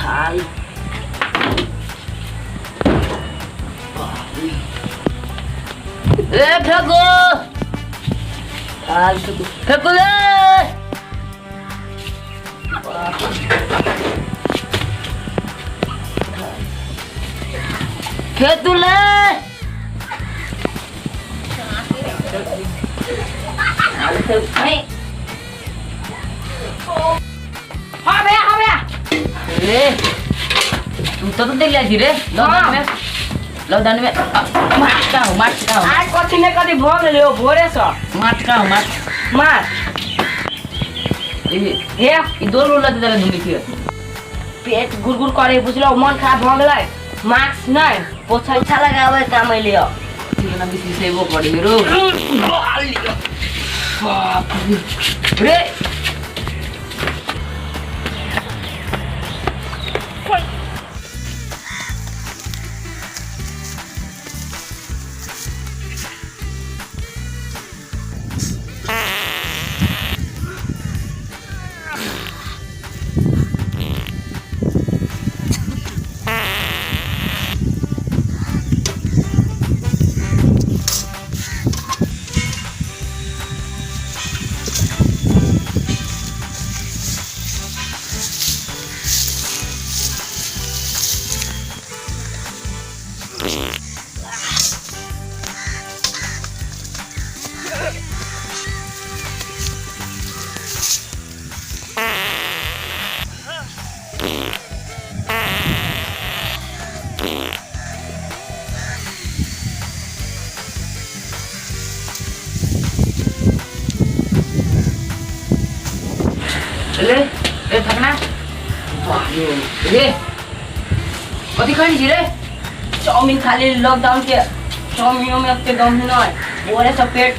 थाल ए फेको थाल फेको फेको ले फेतु ले हाँ भैया, हाँ भैया। रे तू तो देख लिया रे लॉकडाउन में, लॉकडाउन में माटका हो, माटका हो। आज कथी ने कथी भऽ गेलै यौ भोरे सँ। माटका हो, माट। मार। ए, हे। ई दो रोला दे देले घूमी के। पेट गुरगुर करे बुझलौ, मन खराब भऽ गेलै। मास्क नै, पोछा उछा लगाबै काम एलियो। ठीक ना बिसी से वो पड़ी रो। बाप रे। ले ए थकना रे कथी खाइ छी रे? चाउमीन खाली लॉकडाउन के चाउमीनो में अब के दम नहीं बोरे सब पेट।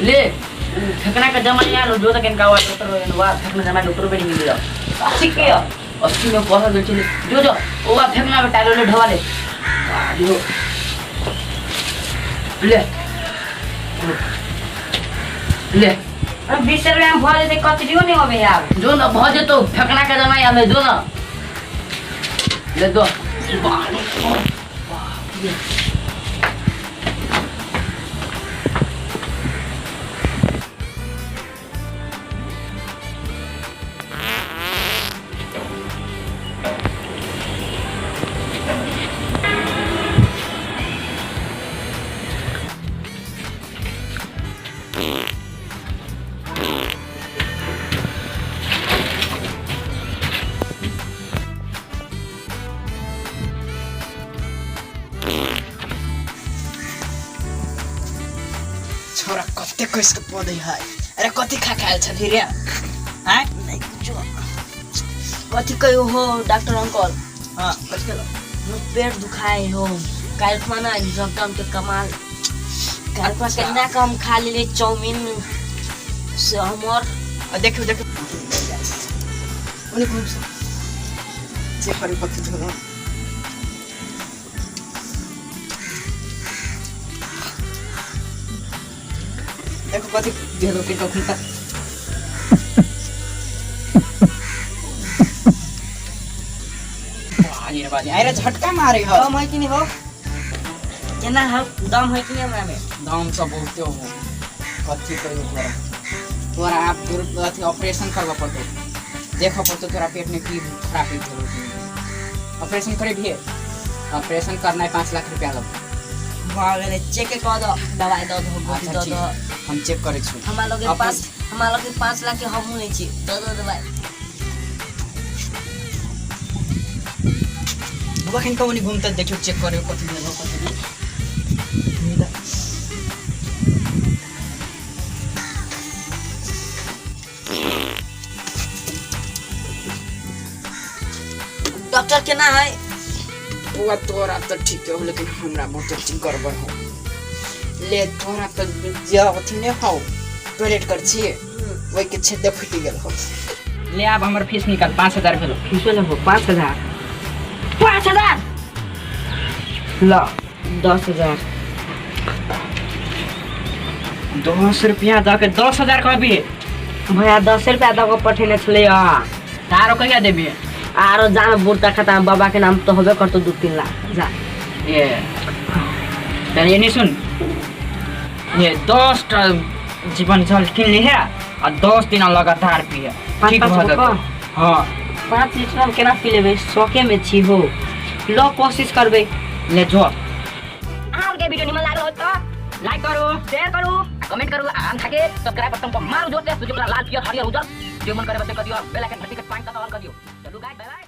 ले थकना के जमा यार जो तक इनका वाट डॉक्टर हो वा थकना जमा डॉक्टर पे नहीं मिला। 80 के 80 में पैसा दे चले जो जो ओ वा फेंकना में टाइलो ले ढवा ले जो ले ले अरे 20 रुपया में भऽ जेतै कचरियो नहीं होबे यार। जो न भऽ जेतौ फेंकना के जमा आले जो न ले दो। छोरा कते कस के पदै है। अरे कथी खा के आयल छलही रे? आँय? नहीं कुछो। कथी कहियो हो डॉक्टर अंकल? हाँ, कथी कहियो? मोर पेट दुखाए हो। काल्हि खुना लॉकडाउन के कमाल। काल्हि खुना केतना कम खा लेली चाउमीन से हमर। आ, देखियो, देखियो। ओने घुम से। चेक करी कथी भेलो। देखो कथी भेलो के कखन तक। बाजी रे बाजी, अरे झटका मारे हो। दम है कि नहीं हो? केना हो? दम है कि नहीं हमरा में? दम सब बहुते हो। कथी कहियो तोरा? तोरा आप अथी ऑपरेशन करबऽ पड़तौ। देखऽ पड़तौ तोरा पेट में की खराबी भेलो। ऑपरेशन करेबिहे? ऑपरेशन करनाइ 5 लाख रुपया लगतौ। भऽ गेलै, चेक कऽ दऽ, दवाइ दऽ दहो, गोटी अच्छा, दऽ ठीक। दऽ। हम चेक करै छी। हमरा लगे अपन पाँच, हमरा लगे 5 लाख के हमहूँ नहि छी, दऽ दऽ दवाइ। बौआ, कनि कनि घुमतै, देखियौ चेक करियौ कथी भेलो कथी नहि। डॉक्टर केना है? बौआ तोरा तऽ ठीक हो, लेकिन हमरा बहुत अथी गड़बड़ हो। ले तोरा तऽ जे अथी नहि हौ, टॉयलेट कर छी ओहिके छेदे फूटि गेल हो। ले आब हमर फीस निकाल, 5000 भेलो। फीसो लेबो 5000? 5000? ल 10000। 10 रुपया दऽ के 10000 कहबी? भैया 10 रुपया दऽ के पठेने छलै हँ। तारो कहिया देबी? आरो जान बुढ़ता खाता बाबा के नाम तो होबे करतो 2-3 लाख जा। ये चल ये नहीं सुन, ये 10 टा जीवन जल किन ली है आ 10 दिन लगातार पिए, पाँच ठीक पाँच भऽ गो जेतौ। कऽ? हाँ। 5 लीटर हम केना पी लेबै? शौके में छी हो, लो कोशिश करबै। ले जो। अहाँ के वीडियो निमन लागल हो तो लाइक करू, शेयर करू, कमेंट करू, आ हम थाके सब्सक्राइब बटन पर मारू जोर से, सुजो लाल पियर हरियर उजर जे मन करे बस कर दियो, बेल आइकन घंटी के पाँच तक ऑन कर दियो। चलू गाइस, बाय बाय।